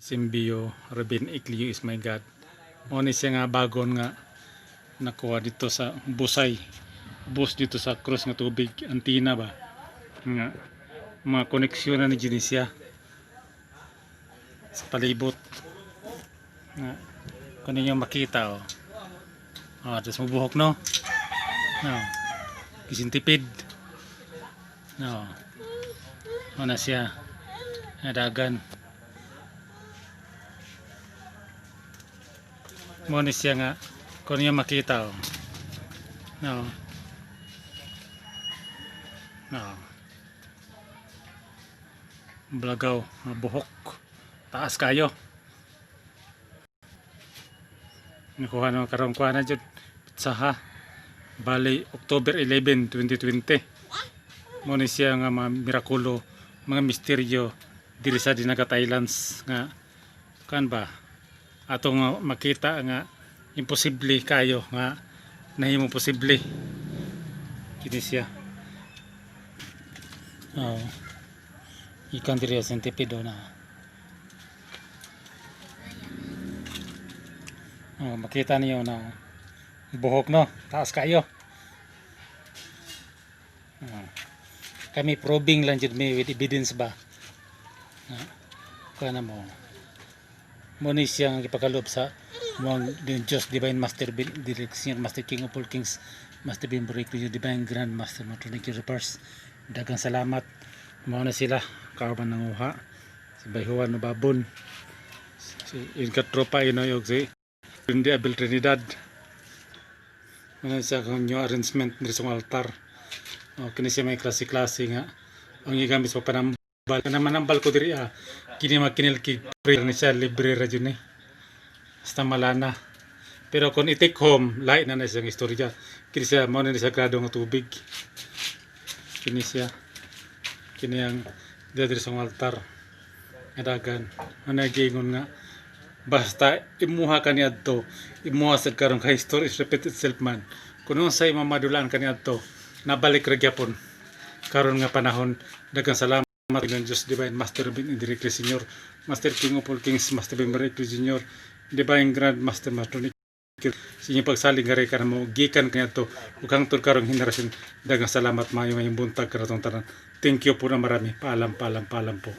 Simbio Ruben Iclio is my God. Mao ni siya nga bagon nga nakuha dito sa Busay. Bus dito sa cross nga tubig, antina ba? Nga mga koneksyon na ni Genesia sa palibot. Nga kung ninyo makita, oh. Oh, tapos mabuhok, no? No. Gisintipid. No. Ano na siya? Nadagan. Mo ni siya nga kung niya makita, oh. No. No. Blagaw, nga buhok. Taas kayo. Nakuha na karon, kuha na jud sa bali October 11, 2020. Mo ni siya nga mga mirakulo, mga misteryo diri sa Dinagat Islands nga kan ba atong makita nga imposible kayo nga nahimo posible kini siya. Oh. Ikan diri sa centipede, oh, na. Oh, makita niyo na buhok, no? Taas kayo. Oh. Kami probing lang jud mi with evidence ba. Ah, kuha na mo. Mo ni siya ang gipakalob sa mga Diyos Divine Master Direct Master King of all Kings, Master Bin Break Divine Grand Master Matronic Universe. Daghang salamat. Mao na sila kauban nanguha. Si Bayhuan Babon. Si Inka Tropa Inoy og si Hindi Abel Trinidad. Ano siya kung new arrangement diri sa altar. O, kini siya may klase-klase nga ang gigamit sa panambal. Kana manambal ko diri, ah. Kini makinilkig prayer ni siya, libre ra jud ni. Basta malana. Pero kung i-take home, lahi na na siyang istorya. Kini siya, mao na ni sagrado nga tubig. Kini siya. Kini ang diri sa altar. Nga dagan. Ano giingon nga basta imuha ka niadto, imuha sad karon kay history is repeat itself man. Kung unsay mamadulaan ka niadto, nabalik ra gyapon karon nga panahon. Daghang salamat ng Diyos Divine Master Bin Indirectly Senior Master King of all Kings, Master Bin Directly Junior Divine Grand Master Master sa inyong pagsalig nga ka mo gikan kaniadto ug hangtod karong henerasyon. Daghang salamat, maayo mayong buntag kanatong tanan. Thank you po na marami. Paalam, paalam, paalam po.